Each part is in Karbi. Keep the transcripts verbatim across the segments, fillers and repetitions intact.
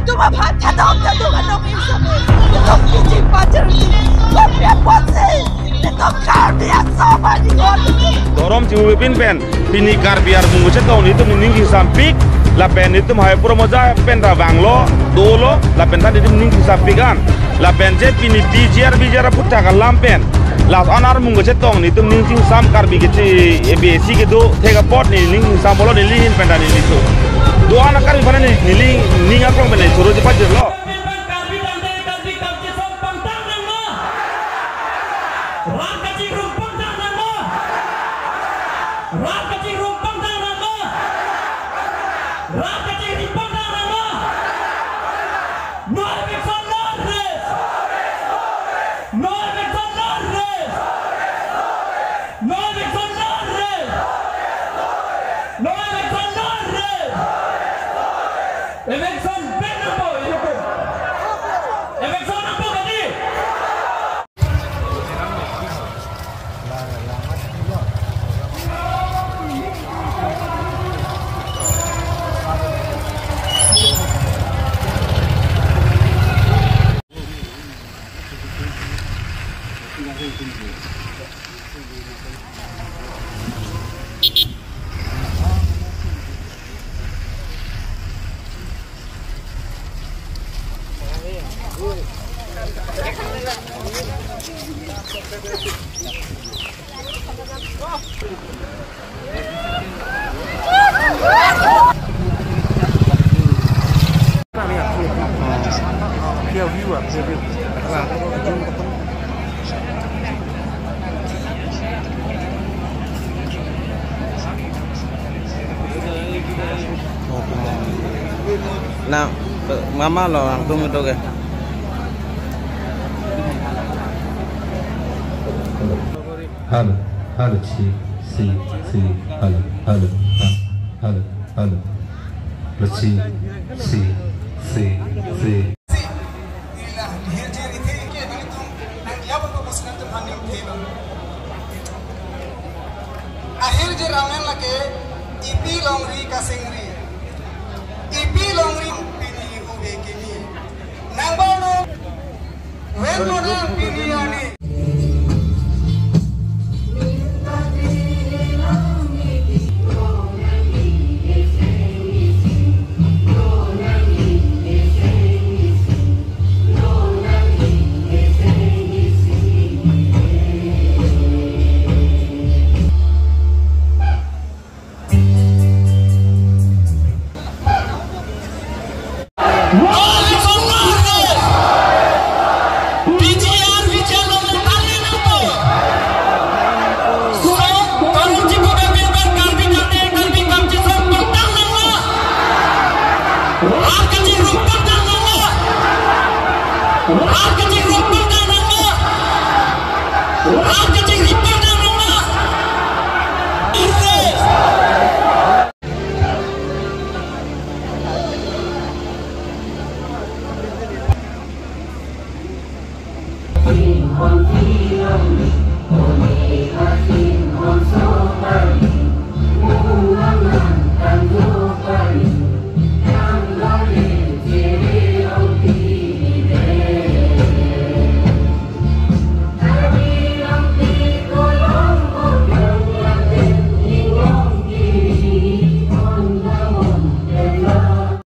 Alanglitum aphan thadok thadok anong isame. Itum P G Pajarji. Kopi apotsi itum Karbi aso bani hot. Dhorom chibu pin pen pini Karbi armung chetong nelitum ning kingsampik. Lapen nelitum hai pura moja pen ta vanglo, dolo, lapen ta nelitum ning kingsampik an. Lapen je pini P G R, P G R aphuthak alam pen. Last an armung kechetong nelitum ning chingsam Karbi keche A B C kedo thek apot ne ning chingsam pulo neli ahin pen ta neli so. Do-an a Karbi aphan ne neli ning aklong pen ne choro chepajirlo. Karbi tangte Karbi kam chisong pangtang nangma. Rat kachingrum pangtang nangma. Rat kachingrum pangtang nangma. Rat kachingrum pangtang nangma. No eviction, no rest. No eviction, no rest. No eviction, no rest. No eviction, no rest. Eviction ban nangpo, iluko. Eviction nangpo kadi. Na, mama lo, ang tung itu ke. Halo, halo, si, si, si, halo, halo, ha, halo, halo. Halo, si, si, si, si. Ahirje ramen lake, ipi longri kasingri. Ipi longri pini ube kini. Nang baru, wen mo nang pini ani.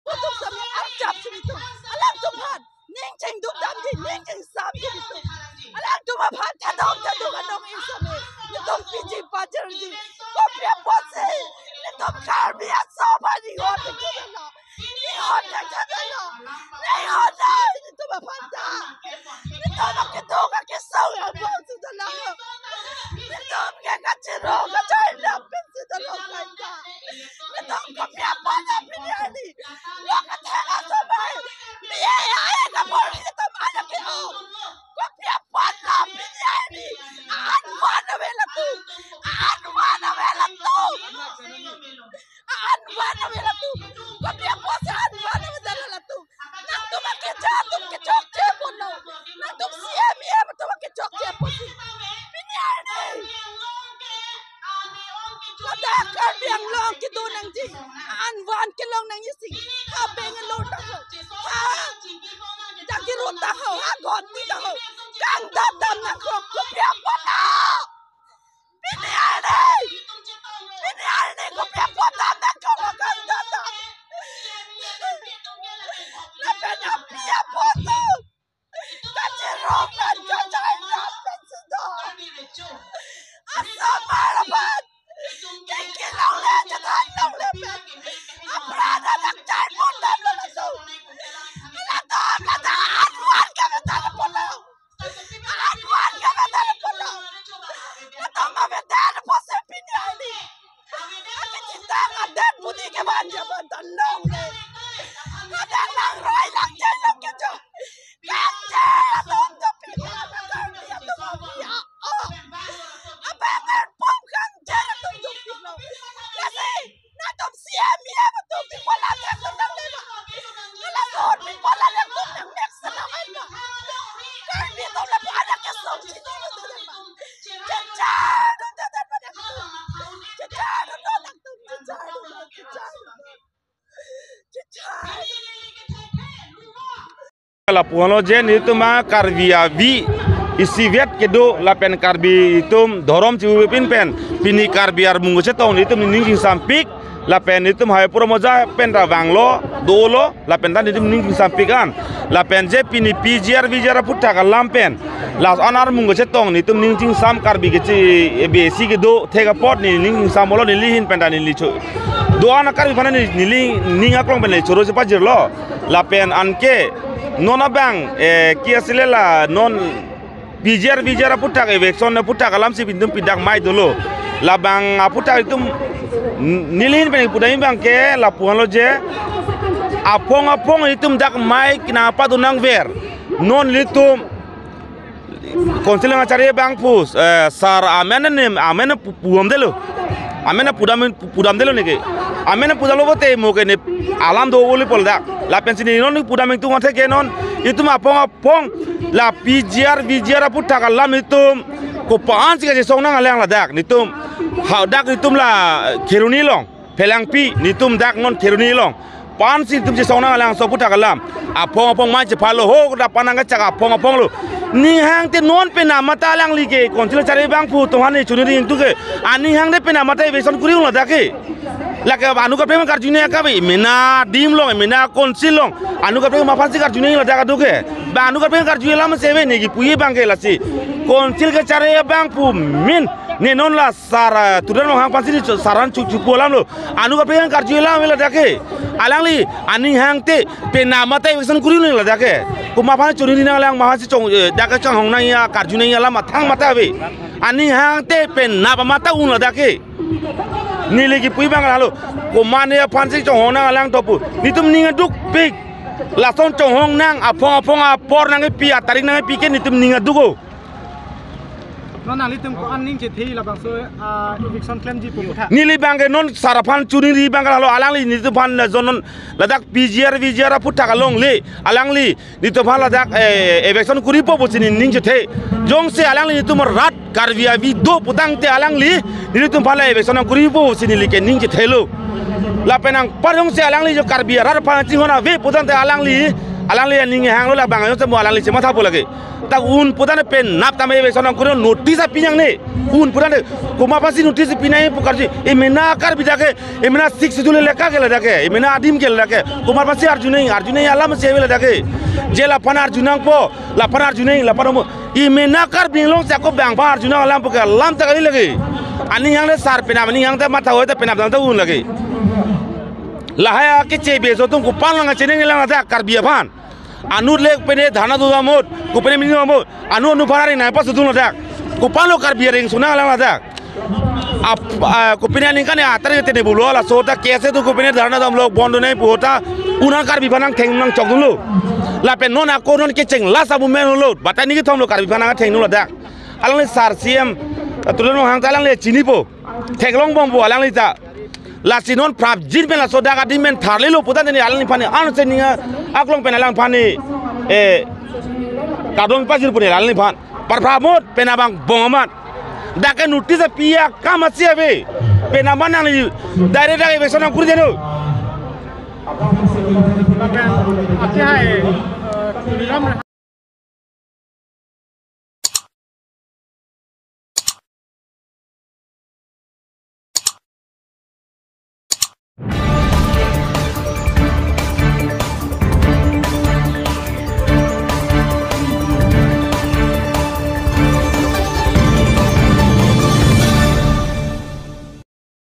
Atum sami arjap sini tu. Alangtum aphan ning chingduk damji, ning chingsam ji tu. Alangtum aphan thadok thadok anong isame. Itum P G Pajarji. Kopi apotsi itum Karbi aso bani hot tu na. Ni hot na thadok na. Ni hot na itum aphan ta. Itum akedo akesong abang sudah lama. Itum ke kachiro kachai lapin sudah lama ta. Itum kopi apotsi pini ani. Lo kathela sobai. Biaya ya kapor itum aja ke o. Kopi apotsi pini ani. An van ave latum. An van ave latum. An van ave latum. Kopi apotsi an van ave latum. Nangtum akecha atum kechokche ponlo. Nangtum C M, E M atum kechokche ponsi. Pini ani. Ladak Karbi Anglong kedo nangji. An van kelong nangji si. Ha Bangalore ta. Ha Anja ba danang le. Kadang lang roi lang jai lang kejo. Kangthir atum dopik, Karbi atum dopik. Ya, oh. Apa yang pom kangthir atum dopik lo. Lasi, nangtum C M ya betul, people atum nang lima. Nang lason people atum nang mek senang aja. Karbi atum la anak kesong situ betul, Pak. Cecar, betul, betul, betul. Cecar, betul, betul, cecar, betul, cecar, betul. Lapu-an lo je nelitum a Karbi avi isivet kedo lapen Karbi itum dhorom chibupin pen pini Karbi armung kachetong nelitum ning chingsampik lapen nelitum hai pura moja pen ta vanglo dolo lapen ta nelitum ning chingsampik an lapen je pini P G R V G R aphuthak alam pen la-an armung kachetong nelitum ning chingsam Karbi kechi besi kedo thek apot ne ning chingsam olo neli ahin pen ta neli cho. Do-an a-Karbi aphan ne neli ning aklong pen neli choro chepajirlo. Lapen anke non abang, eh, ke-ase le la non P G R V G R aphuthak eviction aphuthak alam si nelitum pidak mai dolo. Labang aphuthak itum n-, neli ahin pen pudam abang ke lapu-an lo je aphong aphong itum dak mai kina apa do nangver. Non nelitum Council kachari abangphu, eh, sir amen ne, amen pu-, pudamdelo. Amen pudam, pudamdelo neke. Amen pudamlo bote mo ke ne alam do uli pol dak. Lapen si ne non pudam itum athe ke non itum aphong aphong la P G R V G R aphuthak alam itum ko-an si kachesong nanglang ladak. Nelitum hadak nelitum la Kheroni along. Phelangpi, nelitum dak non Kheroni along. Ko-an si nelitum chesong nanglang so aphuthak alam. Aphong aphong mai chephalo ho, dak aphan nangkachak aphong aphong lo. Ning hangte non penap mate alangli ke, Council kachari abangphu atum aphan ne choningri ingtung ke. Aning hangte penap mate eviction kuri-un ladak ke. Lake anu kaprek karjuni akabe, mena adim along, mena Council along. Anu kaprek ma aphan si karjuni ladak adu ke. Ba anu kaprek karjuni alam si ave ne kipu abang ke lasi. Council kachari abangphu amen ne non la sir, eh, Tuliram Ronghang aphan si ne cho-, sir aphan chu-, chupu alam lo. Anu kaprek karju alam ladak ke. Alangli, aning hangte, penap mate eviction kuri-un ladak ke. Komat aphan choningri nanglang, mat aphan si chong, eh, dak kachonghong nangji, karju nangji alam mathang mate ave. Aning hangte, penap mate un ladak ke. Neli kipu abang halo. Komat ne aphan si chonghong nanglang topu. Nelitum ning adukpik. Lason chonghong nang, aphong aphong apor nangkepi, atarik nangkepi ke nelitum ning aduk o. Non nanglitum ko-an ning chethe labangso, ah, eviction klemji pu aphuthak. Neli abang ke non sir aphan choningri abang ke halo alangli nelitum aphan la jon non ladak P G R V G R aphuthak along le alangli nelitum aphan ladak, eh, eviction kuripo pusi ne ning chethe. Jongsi alangli nelitum rat Karbi avi do putangte alangli nelitum aphan la eviction nangkuripo pusi neli ke ning chethelo. Lapen anpar jongsi alangli jo Karbi arat aphan chinghon ave putangte alangli, alangli aning hanglo labang jongsi mo alangli chemathapo lake. Dak un putangte penap tame eviction nangkuri notice api nangne. Un putangte komat aphan si notice api nangji pu karju. Emena Karbi dak ke, emena Sixth Schedule le ka ke ladak ke, emena adim ke ladak ke. Komat aphan si arju nangji, arju nangji alam si ave ladak ke. Je laphan arju nangpo, laphan arju nangji, laphan omo. Emena Karbi Anglong si ako bang aphan arju nang alam pu ke alam ta kali lake. Aning hangte sir penap, aning hangte matha hoite penap dam ta un lake. Lahai akeche beso atum kopan lang cheningri lang ladak Karbi aphan. Anut le kopine dharna do damot, kopine mini damot. Anu anu aphan aring nangpasodun ladak. Kopan lo Karbi aring sunang lang ladak. Ap, ah, kopine aningkan ya atar tene bulo laso ta kese tu kopine dharna damlo bon do nai pu ta un an Karbi aphan nangtheng nangchokdunlo. Lapen non ako non kecheng last abu men lo. Batani kethom lo Karbi aphan nangthengdun ladak. Alangli sir C M, ah, Tuliram Ronghang ta alangli chinipo. Theklongbompo alangli ta. Lasi non prapjin pen laso dak adim pen tharlelo putangte ne alangliphan ne an se ning aklong pen alangliphan ne, eh, kardom pajirpo ne alangliphan. Par prapmot penap angbong amat. Dak ke notice api akam asi ave. Penap ma nangli direct dak eviction nangkuri deno. Lapen ati hai, eh, Tuliram